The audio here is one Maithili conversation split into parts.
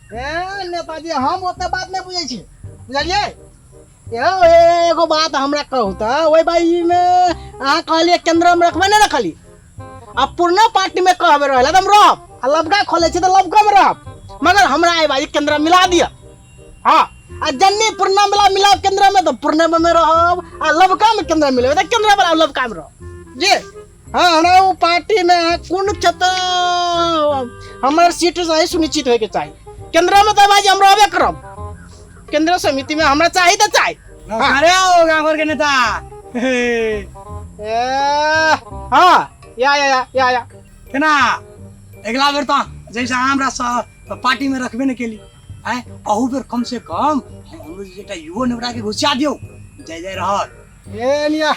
ए नेताजी, हम ओते बात नहि बुझै छी, बुझलियै? यौ एगो बात हमरा कहू तऽ, ओहि बाई मे अहाँ कहलियै केन्द्रमे रखबै, नहि रखली। आ पुरना पार्टी में कहबे रहला तऽ हम रहब, आ लबका खोले छी तऽ लबका में रहब, मगर हमरा एहि बाजी केंद्र मिला दिअ। हाँ, आ जन्नी पुरना मिला मिला केंद्र में तऽ पुरने में रहब, आ लबका में केंद्र मिलेबै तऽ केंद्र वाला लबका में रहब जी। हाँ, हमरा ओ पार्टी में अहाँ कोन क्षेत्र हमर सीट सही सुनिश्चित होइके चाही। केंद्र में तऽ भाजी हम रहबे करब, केंद्र समिति में हमरा चाही तऽ चाही। अरे ओ गाँव घर के नेता। ए, हाँ, या या या या या। केना अगिला बेर तऽ जैसे अहाँ हमरा पार्टी में रखबे नहि केली, आँय अहू बेर कम से कम हमरो जे एकटा युवो नेता के घुसिया दियौ, जय जय रहल। ए निया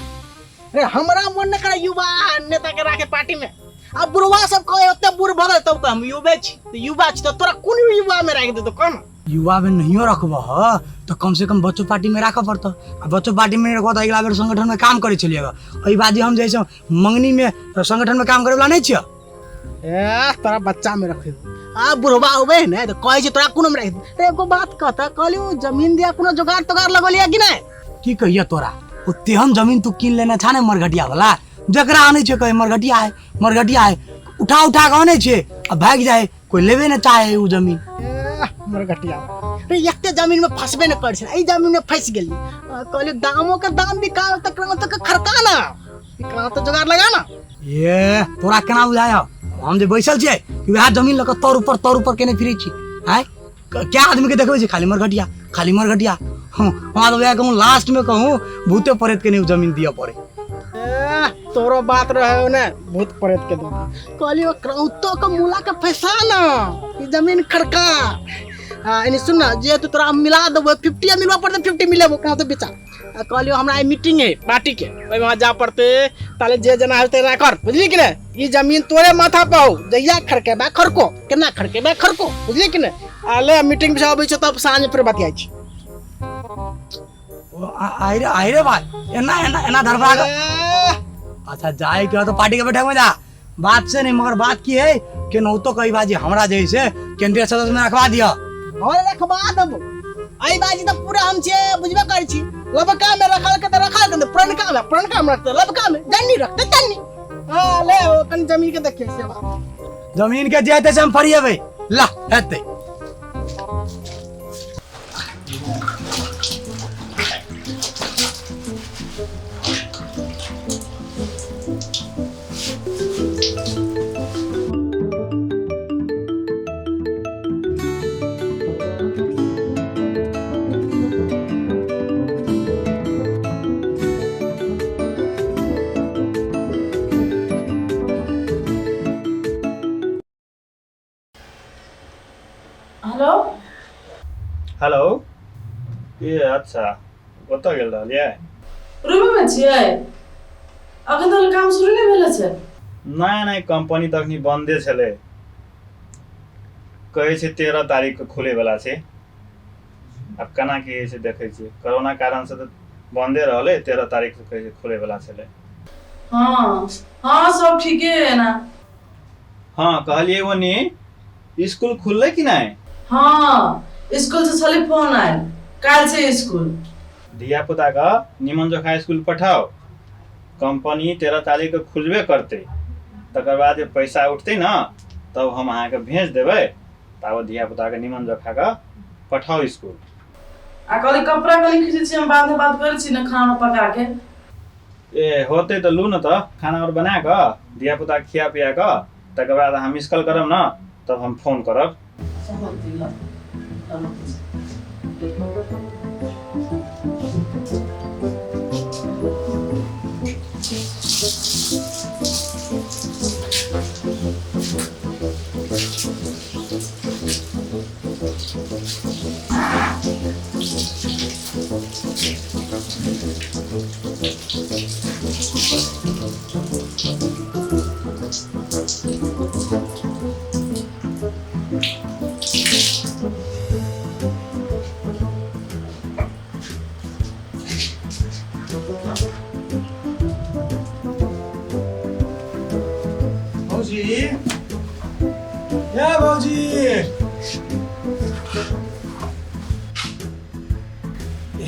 रे, हमरा मन न करे युवा नेता के राखे पार्टी में। अब बुढ़वा सब कहे ओते बूढ़ भऽ गेल तब हम युवे छी, तऽ युवा छी तऽ तोरा कोन युवा में राखि देतौ कौन? युवा में नहियो रखबह तऽ कम से कम बच्चो पार्टी में राखऽ पड़तौ, आ बच्चो पार्टी में रखबह तऽ अगिला बेर संगठन में काम करै छलियै। एहि बात जे हम जे छै मंगनी में संगठन में काम करे वाला नहीं छियै। ए तोरा बच्चा में रखे आ बुढ़वा होबे ने तऽ कहै छै तोरा कोनो में राखि दे। एगो बात कहता, कहलियौ जमीन दिया कोनो जोगाड़ तोगाड़ लगलिया कि नहि? की कहिए तोरा, ओ तेहन जमीन तू कीन लेने छा ने मरघटिया वाला, जकरा आनै छै कहे मरघटिया है मरघटिया है, उठा उठा के आनै छै आ भागि जाए, कोई लेबे ने चाहे उ जमीन। एह, मरघटिया रे, एते जमीन में फंसबे ने कर छै, एहि जमीन में फंसि गेली। कहलियौ दामो के दाम बिका तऽ क्रांत के खड़का ना, क्रांत तो जोगाड़ लगा ना। ये तोरा केना बुझाय हम जे बैसल छियै कि वएह जमीन लऽ कऽ तर ऊपर केने फिरै छी? आँय क्या आदमी के देखबै छै खाली मरघटिया, खाली मरघटिया। हाँ, हमरा तऽ वएह कहूँ लास्ट में कहूँ भूते प्रेत के नहीं जमीन दिअ पड़े। एह, तोरो बात रहे ने भूत प्रेत के दो। कहलियो क्रौतो के मूला के फैसा ना ई जमीन खड़का। आ एनी सुन ना, जे तू तोरा मिला देबो 50 मिलबा पड़ते, 50 मिलेबो कहाँ तो बेचा। आ कहलियो हमरा आई मीटिंग है पार्टी के, ओहिमे वहाँ जा पड़ते, ताले जे जना होते ना कर, बुझली कि नहीं? ई जमीन तोरे माथा पर हो, जहिया खड़केबा खड़को, केना खड़केबा खड़को, बुझली कि नहीं? आ ले मीटिंग से अबै छै तब साँझ फिर बतियाइ छी। ओ, आहि रे, आहि रे भाई, एना एना एना धरबा के। अच्छा जाए के तो पार्टी के बैठक में जा, बात से नहीं, मगर बात की है कि नौ तो कई बाजी हमरा जैसे केंद्रीय सदस्य में रखवा दिया। और रखवा देबो आई बाजी तो पूरा हम छे बुझबे करै छी, लबका में रखल के त रखल के, पुरनका में पुरनका में रखते, लबका में जन्नी रखते तन्नी। हां ले ओ कन जमीन के देखे से बात। जमीन के जे हेतै से हम फरिएबै, ला हेतै। हेलो। हेलो। ए अच्छा कतऽ गेल रहलियै? रूम में छियै, अखन तक काम शुरू नहि भेल छै। नहि नहि, कंपनी तऽ अखनी बंदे छलै, कहै छै 13 तारीख के खुले वाला छै। आब केना की होइ छै देखै छियै, कोरोना कारण से तऽ बंदे रहलै, 13 तारीख के कहै छै खुले वाला छलै। हाँ हाँ, सब ठीके है ना। हाँ कहलियै ओनी स्कूल खुललै कि नहि? हाँ स्कूल से छलै फोन आयल, काल्हि छै स्कूल। धिया पुता के निमन जोखा स्कूल पठाओ, कंपनी 13 तारीख के खुलबे करतै, तकर बाद जे पैसा उठतै ने तब हम अहाँके भेज देबै, ताबत धिया पुता के निमन जोखा के पठाओ स्कूल। आ कहली कपड़ा कनि खींचै छी, हम बाद में बात करै छी ने खाना पका के। ए होतै तऽ लू ने तऽ खाना और बना कऽ धिया पुता के खिया पिया कऽ तकर बाद अहाँ मिस कॉल करब ने तब हम फोन करब। अच्छा होतै ल।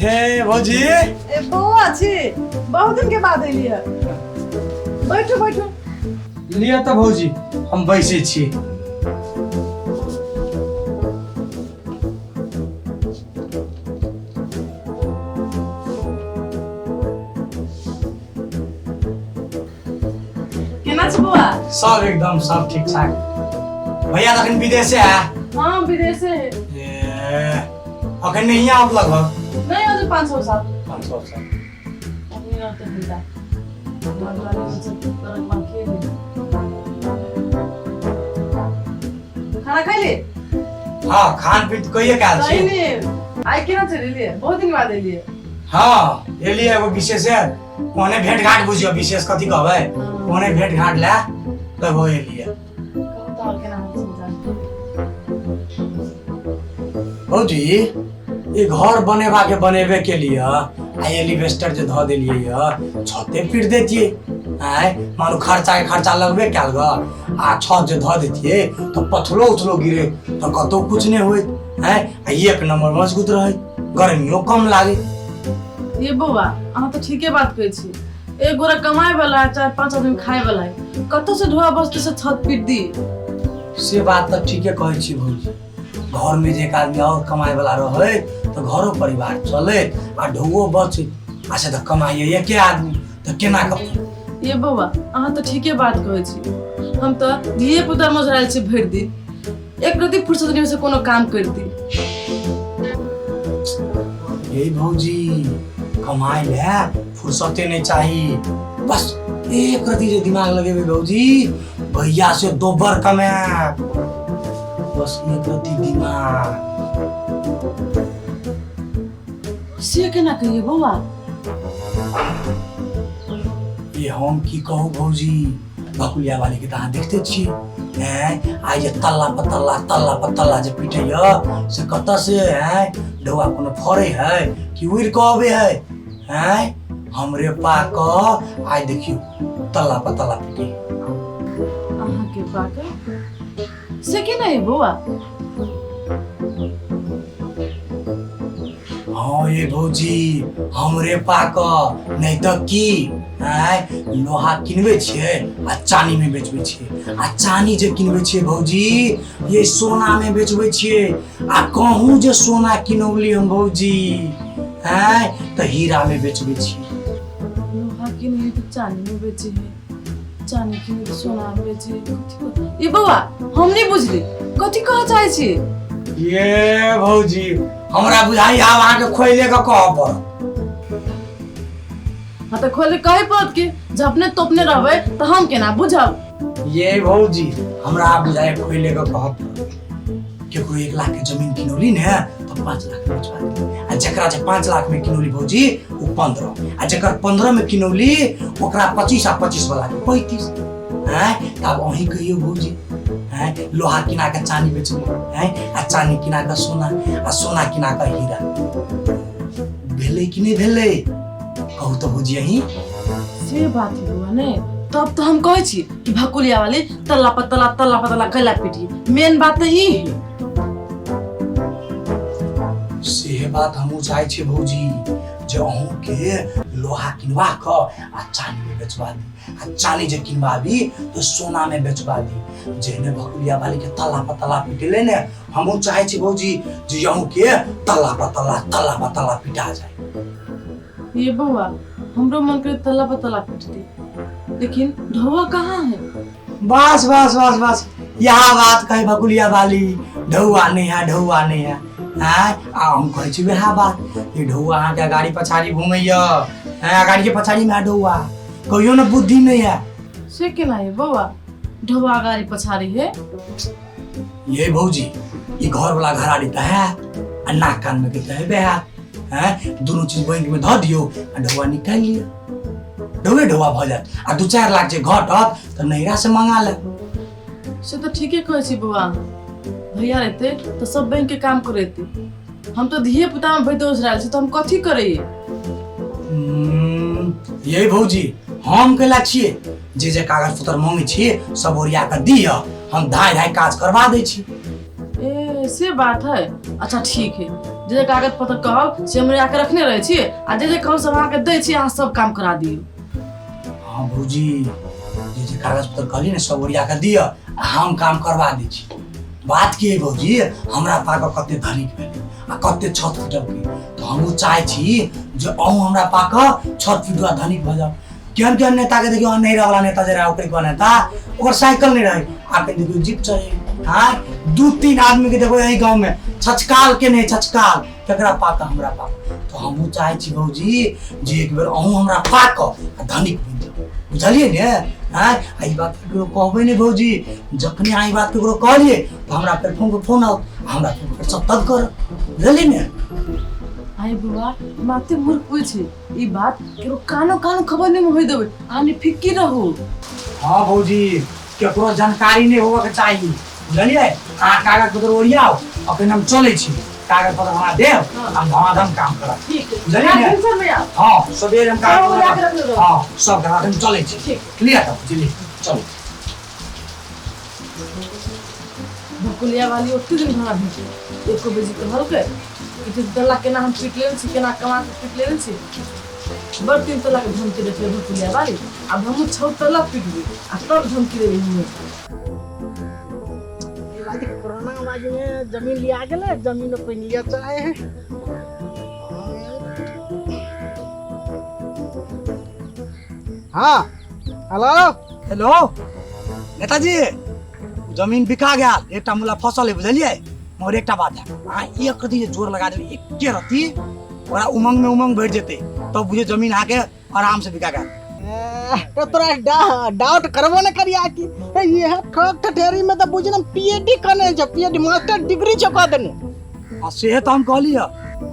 हे भौजी। ए बौआ छी, बहुत दिन के बाद एलियै। बैठू बैठू। लिअ तऽ भौजी, हम बैसै छी। केना छै बौआ? सब एकदम सब ठीक ठाक। भैया तखन विदेशे है? हाँ, विदेशे है। ए, अखन नहीं आब लगभग? नहीं, आज 500 साल। 500 साल। अभी रहते भैया। खाना खैली? हाँ, खान पीन कहिए काल सही छी। नहीं, आइ केना चलि एलियै? बहुत दिन बाद एलियै। हाँ, एलियै एगो विशेष है, ओने भेंट घाट बुझियो, विशेष कथी कहबै, ओने भेंट घाट लै तब हो एलियै। कहू तऽ आओर केना हाल समाचार? भौजी, ई घर बनेबा के बनेबे के लिए आ एलिवेस्टर जे धऽ देलियै य, छते पीट देतियै। आँय, मानू खर्चा के खर्चा लगबे कयल ग, आ छत जे धऽ देतियै तऽ पथलो उथलो गिरे तऽ कतौ कुछ नहि होइत। आँय, आ एक नंबर मजबूत रहै, गर्मियो कम लागे। ये बौआ, अहाँ तऽ ठीके बात कहै छी। एक गोरा कमाए वाला है, 4-5 आदमी खाए वाला है, कतौ से ढोआ बस्ती से छत पीट दी? से बात तऽ ठीके कहै छी भौजी। घर में जे एक आदमी और कमाए वाला रहे तऽ घरो परिवार चले आ ढोओ बचे, आ से तऽ कमाइए एके आदमी तऽ केना कऽ? ये बौआ, अहाँ तऽ ठीके बात कहै छी। हम तऽ धिये पुता मझरायल छी, भरि दिन एक रति फुर्सत नहीं से कोनो काम कर दी। ये भौजी, कमाए ले फुर्सते नहीं चाही, बस एक रति जे दिमाग लगेबे भौजी, भैया से दोबर कमाए, बस एक रति दिमाग। से केना कहिए बौआ? ये हम की कहू भौजी, बकुलिया वाली के तऽ अहाँ देखते छियै। हैं, आइ जे तल्ला पतल्ला तल्ला पतल्ला जे पीटैया से कतऽ से? हैं, ढौआ कोनो फड़े है कि उड़ि कऽ अबै है? हैं, हमरे पाक आइ देखियौ तल्ला पतल्ला पीटै। अहाँके पाक से केना है बौआ? हाँ ये भौजी, हमरे पाक नहीं तऽ की। आँय, लोहा किनबै छियै आ चानी में बेचबै छियै, आ चानी जे किनबै छियै भौजी, ये सोना में बेचबै छियै, आ कहूँ जे सोना किनौली हम भौजी, आँय, तऽ हीरा में बेचबै छियै। लोहा किने तऽ चानी में बेचे है, चानी किने तऽ सोना में बेचे है, कथी ये बौआ, हम नहीं बुझली, कथी कह चाहै छी? ये भौजी, हमरा बुझाइ आब अहाँके खोइले के कहऽ पड़त। हाँ तऽ खोले कहे पड़त कि झपने तोपने रहबै तऽ हम केना बुझब? ये भौजी, हमरा बुझाइ खोइले के कहऽ पड़त। केकरो 1 लाख के जमीन किनौली ने तऽ 5 लाख में बेचवा देबै, आ जकरा जे 5 लाख में किनौली भौजी ओ 15, आ जकर 15 में किनौली ओकरा 25, आ 25 वाला के 35। हैं, तऽ आब अहीं कहियौ भौजी, हैं, लोहा किना के चानी बेचबै, हैं, आ चानी किना के सोना, आ सोना किना के हीरा, भेलै कि नहि भेलै कहू तऽ भौजी अहीं? से बात है बौआ ने, तब तऽ हम कहै छी कि भकुलिया वाली तल्ला पतला तल्ला पतला कैला पीटी, मेन बात तऽ ई है। से बात हमहूँ चाहै छियै भौजी, जे अहूँके लोहा किनवा कऽ आ चानी में बेचवा दी, आ चानी जे किनवाबी तऽ सोना में बेचवा दी। जेहने भकुलिया वाली के तल्ला पतला पीटले ने, हमहूँ चाहै छी भौजी जे अहूँके तल्ला पतला तल्ला पतला पिटा जाय। ये बौआ, हमरो मन करे तल्ला पतला पीट दी, लेकिन ढौआ कहाँ है? बस बस बस बस, यह बात कहे भकुलिया वाली, ढौआ नहीं है, ढौआ नहीं है। आँय, आ हम कहै छी वएह बात, ये ढौआ अहाँके गाड़ी पछाड़ी घुमैया, आँय, गाड़ी के पछाड़ी में ढौआ, कहियो ने बुद्धि नहीं है। से केना है बौआ, ढौआ गाड़ी पछाड़ी है? ये भौजी, ई घर वाला घराड़ी तऽ है आ नाक कान में के तऽ हेबे है। हैं, दुनू चीज बैंक में धऽ दियौ आ ढौआ निकालि लिअ, ढौए ढौआ भऽ जायत, आ 2-4 लाख जे घटत तऽ नैहरा से मंगा लेब। से तऽ ठीके कहै छी बौआ, भैया रहते तऽ सब बैंक के काम करेते, हम तऽ धिये पुता में भरि दोष रहल छी तऽ हम कथी करैये? ये भौजी, हम कैला छियै, जे जे कागज पत्र मांगै छियै सब ओरिया कऽ दिअ, हम धाय धाय काज करवा दै छी। ए से बात है, अच्छा ठीक है, जे जे कागज पत्र कहब से हम आके रखने रहै छी आ जे जे कहब सब अहाँके दै छी, अहाँ सब काम करा दियौ। हाँ भौजी, जे जे कागज पत्र कहली ने सब ओरिया के दिअ आ हम काम करवा दै छी। बात की है भौजी, हमरा पाकऽ कते धनिक भेलै आ कते छत फुटलकै, तऽ हमहूँ चाहै छी जे अहूँ हमरा पाकऽ छत फुटुआ धनिक भऽ जाउ। केहन केहन नेता के देखियौ, नहीं वाला नेता जे रहे ओकरे को नेता, ओकर साइकिल नहीं रहे, आके देखियौ जीप चढ़े। हाँ 2-3 आदमी के देखो यही गांव में छचकाल के नहीं छचकाल, तकरा पाकऽ हमरा पाकऽ। तो हमहूँ चाहै छी भौजी जे एक बेर अहूँ हमरा पाकऽ आ धनिक बनि जाउ, बुझलियै ने? हाँ आ ई बात ककरो कहबै नहि भौजी, जखने अहाँ ई बात ककरो कहलियै तऽ हमरा फेर फोन पर फोन आओत, हमरा फेर सब तब करत, बुझलियै ने? आइ बौआ, माते मूर्ख होइ छै, ई बात केकरो कानो कानो खबर नहि होय देबै, अहाँ ने फिक्की रहू। हाँ भौजी, केकरो जानकारी नहि होबऽ के चाही, बुझलियै? अहाँ कागज पत्र ओरियाउ, अखन हम चलै छी, कागज पत्र हमरा देब, हम धमाधम काम करब। ठीक, बुझलियै ने? भिनसर में आउ। हाँ सबेरे हम कागज सब ओरिया के पत्र रखने रहब। हाँ सब अखन चलै छी। ठीक। क्लियर तब बुझलियै, चलू। भकुलिया वाली ओते दिन हमरा भेटल, एको बेजी कहलकै कि तीन तल्ला केना हम पीट लेने छी, केना कमा के पीट लेने छी। बड़ 3 तल्ला के धमकी देते भकुलिया वाली, आब हमहूँ 6 तल्ला पीटबै आ तब धमकी देबै हमहूँ। कोरोना बाजी में जमीन लिया गेलै, जमीन कोई लिया चाहे है। हाँ हेलो। हेलो नेताजी, जमीन बिका गेल, एकटा मुला फसल है, बुझलियै? मगर एकटा बात है, अहाँ एक रत्ती जे जोर लगा देबै, एके रत्ती ओकरा उमंग में उमंग बढ़ि जेतै, तब बुझियौ जमीन अहाँके आराम से बिका गेल। तो तोरा डाउट करबो न करिया कि ए, ये ठक ठठेरी में तो बुझ न पीएचडी करने छौ, पीएचडी मास्टर डिग्री छौ कह देने। आ से तऽ हम कहलियै।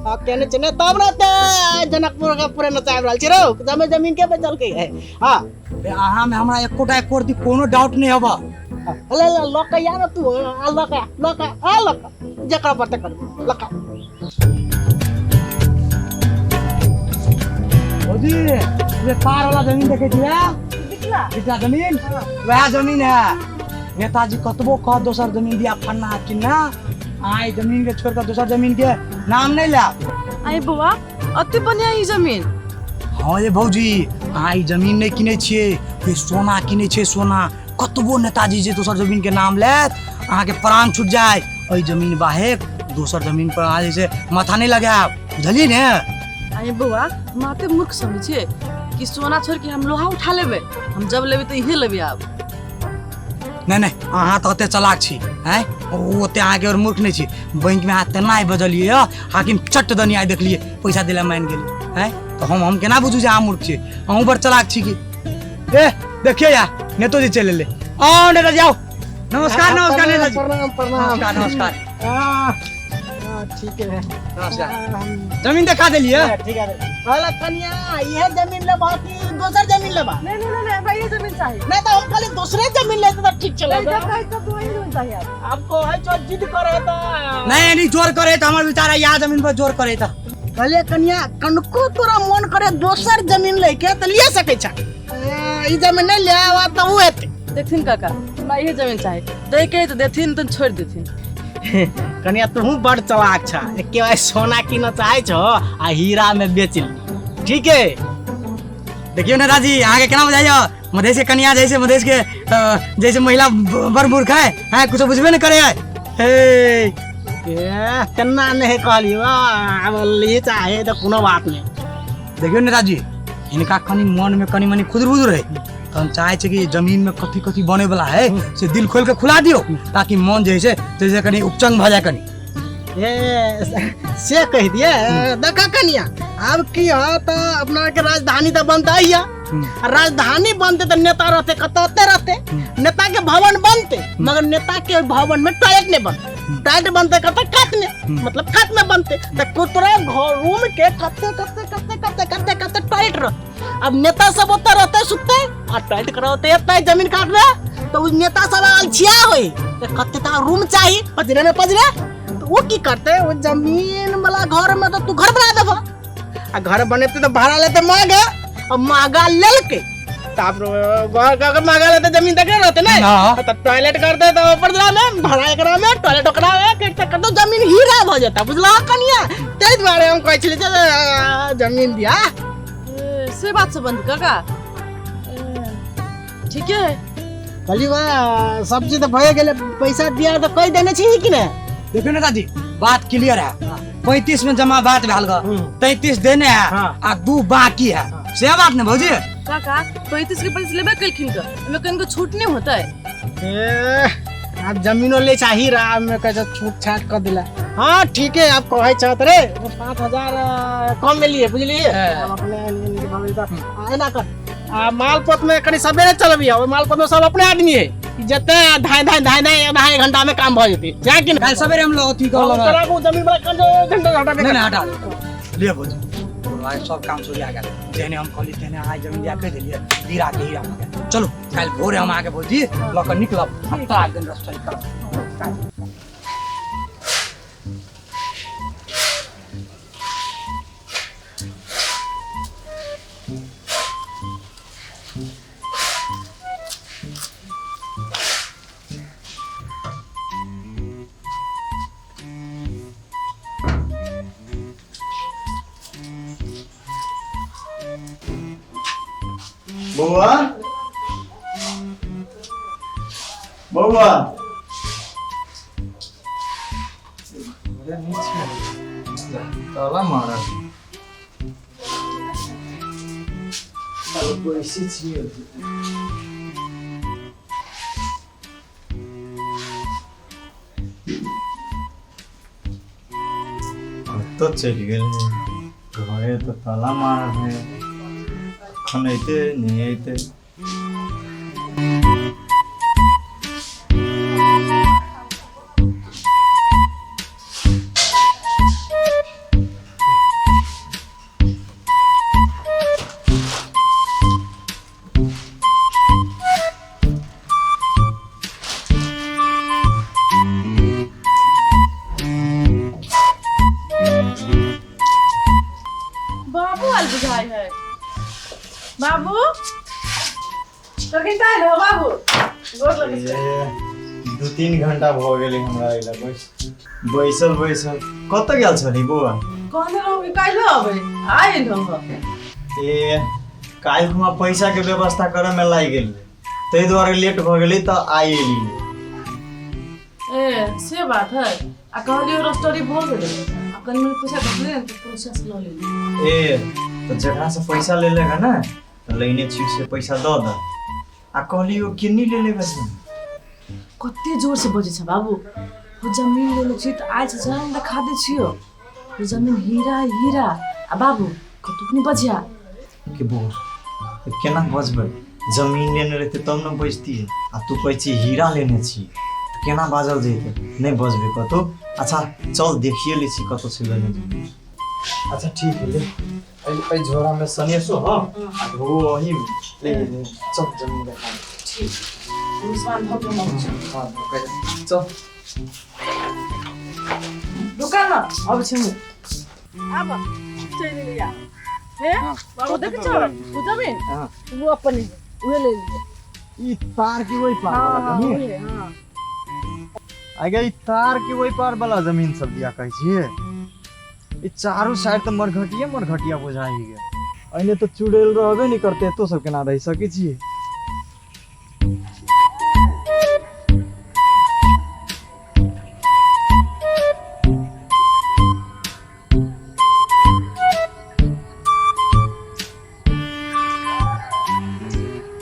आ केने छै ने तब न ते जनकपुर के पूरे नचाबि रहल छी रौ, जमे जमीन के बेचलकै है। हाँ अहाँ में हमरा एकोटा एको रत्ती कोनो डाउट नहीं हबा। ले ले लक या न तू, आ लक लक आ लक जकरा पर तकर लक। भौजी, ये तार वाला जमीन देखे छियै? बिकला। बिकला जमीन? वएह जमीन है। नेताजी कतबो कह दोसर जमीन दिया फन्ना चिन्ना, अहाँ ई जमीन के छोड़ के दोसर जमीन के नाम नहीं लेब। आइ बौआ, अति बढ़िया ई जमीन। हाँ ये भौजी, अहाँ ई जमीन नहीं किनै छियै, ये सोना किनै छियै, सोना। कतबो नेताजी जे दोसर जमीन के नाम लेत, अहाँ के प्राण छूट जाए। एहि जमीन बाहेक दोसर जमीन पर अहाँ जे छै माथा नहीं लगायब, बुझलियै ने? आइ बौआ, माते मूर्ख समझै छियै कि सोना छोड़ के हम लोहा उठा लेबै? हम जब लेबै तऽ इहे लेबै आब। नहीं नहीं, अहाँ तऽ ओते चलाक छी, आँय? ओ ओते अहाँके और मूर्ख नहीं छी। बैंक में अहाँ तेना आइ बजलियै यऽ, हाकिम चट दनी आइ देखलियै पैसा दिला मानि गेलियै, आँय? तऽ हम केना बुझू जे अहाँ मूर्ख छी? अहूँ बड़ चलाक छी की? ए देखियौ यार, नेतो जी चलि एलै। आउ नेताजी आउ। नमस्कार नमस्कार नेताजी। प्रणाम प्रणाम। नमस्कार नमस्कार। हाँ, हाँ, ठीक है। नमस्कार। जमीन देखा देलियै? ठीक है। कहला कनिया, इहे जमीन लेबा कि दोसर जमीन लेबा? नहीं नहीं नहीं, हमरा ये जमीन चाहिए। नहीं तो हम खाली दूसरे जमीन लेते तो ठीक चला। नहीं, जब कहे तब वही जमीन चाहिए आप। आपको है जो जिद करे तो। नहीं नहीं, जोर करे तो हमर बेचारा यहाँ जमीन पर जोर करे तो। कहलिए कनिया, कनको तोरा मन करे दोसर जमीन लेके तो लिया सके छा। ई जमीन नहीं ले आवा तो उ हेतै। देखथिन काका, हमरा इहे जमीन चाही, दै के तो देथिन तो छोड़ देथिन। कनिया तू बड़ चलाक छा, एके बार सोना किन चाहे छो आ हीरा में बेच ली, ठीक है? देखियो नेताजी, अहाँ के केना बुझाइयो मधेश के कनिया जैसे मधेश के जैसे महिला बड़ मूर्ख है, हैं कुछ बुझबे नहीं करे है। हे ए, केना नहीं कहलियो, आब ली चाहे तो कोनो बात नहीं। देखियो नेताजी, हिनका कनी मन में कनी मनी खुदर बुदुर है, तो हम चाहे छे कि जमीन में कथी कथी बने वाला है से दिल खोल के खुला दियो, ताकि मन जे है से कनी उपचंग भ जाए कनी। ए, से कह दिए। देखा कनिया, अब की है तो अपना के राजधानी तो बनता ही है। राजधानी बनते तो नेता रहते कतौते रहते, नेता के भवन बनते, मगर नेता के भवन में टॉयलेट नहीं बनते। टॉयलेट बनते कत कात में, मतलब कात में बनते तो कुतरा घर रूम के कते कते कते कते कते कते टॉयलेट रहते। अब नेता सब ओतऽ रहते सुतते आ टॉयलेट कराते एतै जमीन काटबे तो उस नेता सब अलछिया होई तो कते ता रूम चाहिए पजरे में पजरे, तो वो की करते वो जमीन वाला घर में तो तू घर बना देबा, आ घर बनेते तो भाड़ा लेते महंगा, और महंगा लेलके तऽ आब घर अगर महगा रहतै जमीन तऽ रहतै ने। हाँ। तऽ टॉयलेट करतै तऽ ऊपर दिला में भाड़ा एकरा में टॉयलेट ओकरा में करिते कतौ जमीन हीरा भऽ जेतै, बुझलह कनिया? ताहि दुआरे हम कहै छलियै जे जमीन दिया। ए, से बात सब बंद काका। ए, ठीके है। कहली बा सब्जी तऽ भए गेलै, पैसा दिया तऽ कहि देने छी कि ने? देखियौ नेताजी, बात क्लियर है। 35 में जमा बात भेल ग, 33 देने है आ 2 बाकी है, से बात ने भौजी? काका 35 के 35 लेबे केलखिन क, ओहिमे कनिको छूट नहि होतै? ए, आब जमीनो ले चाही रहा में कैसे छूट छाट कर दिला। हाँ ठीक है, आप कहै छत रे 5000 कम मिलिए, बुझलिए? हम अपने एना कर आ मालपोत में कनी सबेरे चलबी, ओहि मालपोत में सब अपने आदमी है, जते धाय धाय धाय धाय 2.5 घंटा में काम भ जेतै। जा कि काल्हि सबेरे हम लोग अथी कर हम तोरा को जमीन वाला कन घंटा घंटा में नहीं नहीं हटा ले भौजी, आइ सब काम सोरिया गेल, जेहने हम कहली तेहने आइ जमीन दिया कहि देलियै, हीरा के हीरा भऽ गेल। चलू काल्हि भोरे हम अहाँके भौजी लऽ कऽ निकलब आ तोरा दिन रस्ता करब। बौआ, बौआ, ताला मारल। बैसै छियै। कतऽ चलि गेल है? घरे तऽ ताला मारल है, कखन अयतै नहि अयतै। बाबू आयल बुझाइ है। बाबू कखन आयल हो बाबू? गोर लगै छी। 2-3 घंटा भऽ गेलै हमरा अयला बैस बैसल बैसल। कतऽ गेल छली बौआ? कहने रहू कि काल्हि अबै, आयल हो। ए काल्हि हमरा पैसा के व्यवस्था करऽ में लागि गेलियै, ताहि दुआरे लेट भऽ गेलै तऽ आइ एलियै। ए से बात है। आ कहलियो रजिस्ट्री भऽ गेलै आ कनि मनि पैसा घटलै ने तऽ प्रोसेस लऽ लेलियै। ए तऽ जकरा से पैसा ले लेगा ना तऽ लेने छी से पैसा दऽ दऽ। आ कहलियो किन्नी ले लेगा से? कते जोर से बजै छै बाबू। ओ जमीन लेने छी तऽ आइ से हम देखा दै छियौ, ओ जमीन हीरा है हीरा। आ बाबू कतुक नहि बजिया। के बोल तऽ केना बजबै? जमीन लेने रहतै तब ने बजतियै, आ तू कहै छी हीरा लेने छी, तऽ केना बाजल जैतै? नहि बजबै कतौ। अच्छा चल देखिए लै छी कतौ से लेने जमीन। अच्छा ठीक है, ले एहि झोरा में सनेसो हँ आ धो ओही में ले ले, चल जमीन देखा। ठीक सामान भऽ गेल, हम छी। हाँ चल दुकान न अबै छी हम। आब चलि लिया। हे बाबू देखै छौ ओ जमीन? हाँ। वो अपन है, उहे ले लिया। ई तार के ओहि पार हाँ वाला हाँ जमीन? उहे, हाँ। आगे ई तार के ओहि पार वाला जमीन सब दिया कहै छियै? ई चारू साइड तऽ मरघटिया मरघटिया बुझाइ गेल। एने तऽ चुड़ैल रहबे नहि करतै, एतो सब केना रहि सकै छियै?